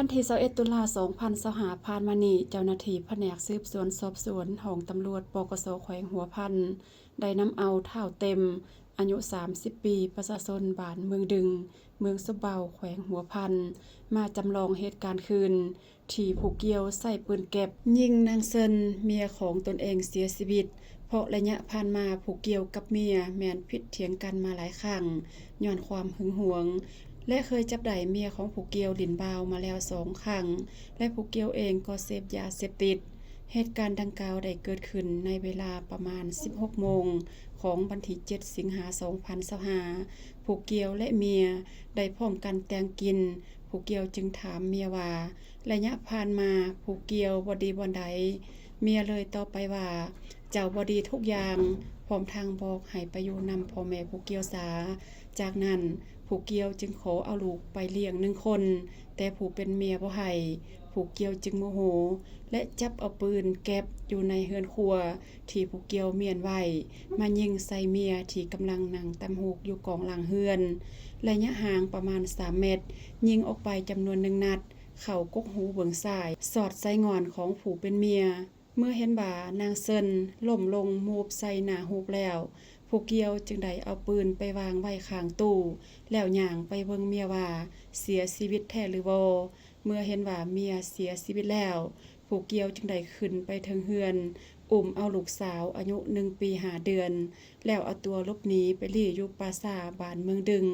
ວັນທີຊາວເອັດ ຕຸລາ ສອງພັນຊາວຫ້າ ຜ່ານມານີ້, ເຈົ້າໜ້າທີ່ພະແນກສືບສວນສອບສວນ ຫ້ອງຕຳຫຼວດ ປກສ ແຂວງຫົວພັນ ໄດ້ນຳເອົາທ້າວເຕັມ ອາຍຸ ສາມສິບ ປີ, ປະຊາຊົນບ້ານເມືອງດຶງ, ເມືອງສົບເບົາ, ແຂວງຫົວພັນ ມາຈຳລອງເຫດການຄືນ ທີ່ຜູ້ກ່ຽວໃຊ້ປືນແກັບຍິງນາງເຊິນ ເມຍຂອງຕົນເອງເສຍຊີວິດ, ເພາະໄລຍະຜ່ານມາຜູ້ກ່ຽວກັບເມຍແມ່ນຜິດຖຽງກັນມາຫຼາຍຄັ້ງ ຍ້ອນຄວາມຫຶງຫວງ ແລະ ເຄີຍຈັບໄດ້ເມຍຂອງຜູ້ກ່ຽວຫຼິ້ນບ່າວມາແລ້ວສອງຄັ້ງ ແລະ ຜູ້ກ່ຽວເອງກໍເສບຢາເສບຕິດ. ເຫດການດັ່ງກ່າວໄດ້ເກີດຂຶ້ນໃນເວລາປະມານ ສິບຫົກໂມງ ຂອງວັນທີ ເຈັດ ສິງຫາ ສອງພັນຊາວຫ້າ ຜູ້ກ່ຽວ ແລະ ເມຍໄດ້ພ້ອມກັນແຕ່ງກິນ. ຜູ້ກ່ຽວຈຶ່ງຖາມເມຍວ່າ ໄລຍະຜ່ານມາຜູ້ກ່ຽວບໍ່ດີບ່ອນໃດ? ເມຍເລີຍຕອບໄປວ່າ ເຈົ້າບໍ່ດີທຸກຢ່າງ, ພ້ອມທັງບອກໃຫ້ໄປຢູ່ນຳພໍ່ແມ່ຜູ້ກ່ຽວສາ. ຈາກນັ້ນ ຜູ້ກ່ຽວຈຶ່ງຂໍເອົາລູກໄປລ້ຽງໜຶ່ງຄົນ, ແຕ່ຜູ້ເປັນເມຍບໍ່ໃຫ້. ຜູ້ກ່ຽວຈຶ່ງໂມໂຫ ແລະ ຈັບເອົາປືນແກັບຢູ່ໃນເຮືອນຄົວ ທີ່ຜູ້ກ່ຽວມ້ຽນໄວ້ ມາຍິງໃສ່ເມຍທີ່ກຳລັງນັ່ງຕຳຫູກຢູ່ກ້ອງຫຼັງເຮືອນ ໄລຍະຫ່າງປະມານ ສາມແມັດ, ຍິງອອກໄປຈຳນວນໜຶ່ງນັດ ເຂົ້າກົກຫູເບື້ອງຊ້າຍ, ສອດໃສ່ງ່ອນຂອງຜູ້ເປັນເມຍ. ເມື່ອເຫັນວ່ານາງເຊິນລົ້ມລົງໝູບໃສ່ໜ້າຮູບແລ້ວ, ຜູ້ກ່ຽວຈຶ່ງໄດ້ເອົາປືນໄປວາງໄວ້ຂ້າງຕູ້ ແລ້ວຍ່າງໄປເບິ່ງເມຍວ່າເສຍຊີວິດແທ້ຫຼືບໍ່. ເມື່ອເຫັນວ່າເມຍເສຍຊີວິດແລ້ວ, ຜູ້ກ່ຽວຈຶ່ງໄດ້ຂຶ້ນໄປເທິງເຮືອນ, ອຸ້ມເອົາລູກສາວອາຍຸໜຶ່ງປີຫ້າເດືອນ ແລ້ວເອົາຕົວຫຼົບໜີໄປລີ້ຢູ່ປ່າຊ້າບ້ານເມືອງດຶງ.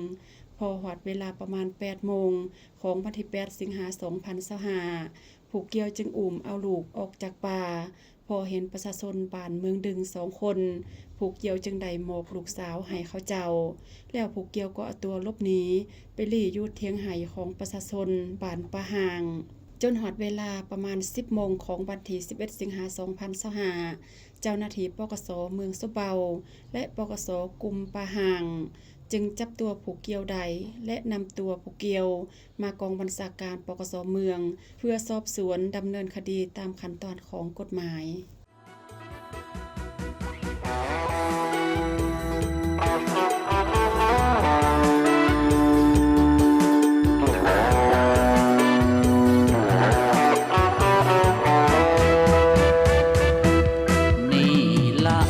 ພໍຮອດເວລາປະມານ ແປດໂມງ ຂອງວັນທີ ແປດ ສິງຫາ ສອງພັນຊາວຫ້າ ຜູ້ກ່ຽວຈຶ່ງອຸ້ມເອົາລູກອອກຈາກປ່າ. ພໍເຫັນປະຊາຊົນບ້ານເມືອງດຶງສອງຄົນ, ຜູ້ກ່ຽວຈຶ່ງໄດ້ມອບລູກສາວໃຫ້ເຂົາເຈົ້າ, ແລ້ວຜູ້ກ່ຽວກໍເອົາຕົວຫຼົບໜີໄປລີ້ຢູ່ຖຽງໄຮ່ຂອງປະຊາຊົນບ້ານປ່າຮ້າງ. ຈົນຮອດເວລາປະມານ ສິບໂມງ ຂອງວັນທີ ສິບເອັດ ສິງຫາ ສອງພັນຊາວຫ້າ ເຈົ້າໜ້າທີ່ ປກສ ເມືອງສົບເບົາ ແລະ ປກສ ກຸ່ມປ່າຮ້າງ ຈຶ່ງຈັບຕົວຜູ້ກ່ຽວໄດ້ ແລະ ນຳຕົວຜູ້ກ່ຽວມາກອງບັນຊາການ ປກສ ເມືອງ ເພື່ອສອບສວນດຳເນີນຄະດີຕາມຂັ້ນຕອນຂອງກົດໝາຍ. ນີ້ລະ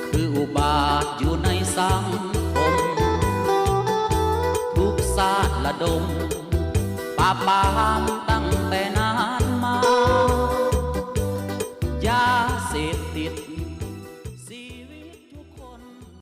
ຄືອຸບາດຢູ່ໃນສັງຄົມ ທຸກຊາດລະດົມປາບປາມຕັ້ງແຕ່ນານມາ. ຢາເສບຕິດ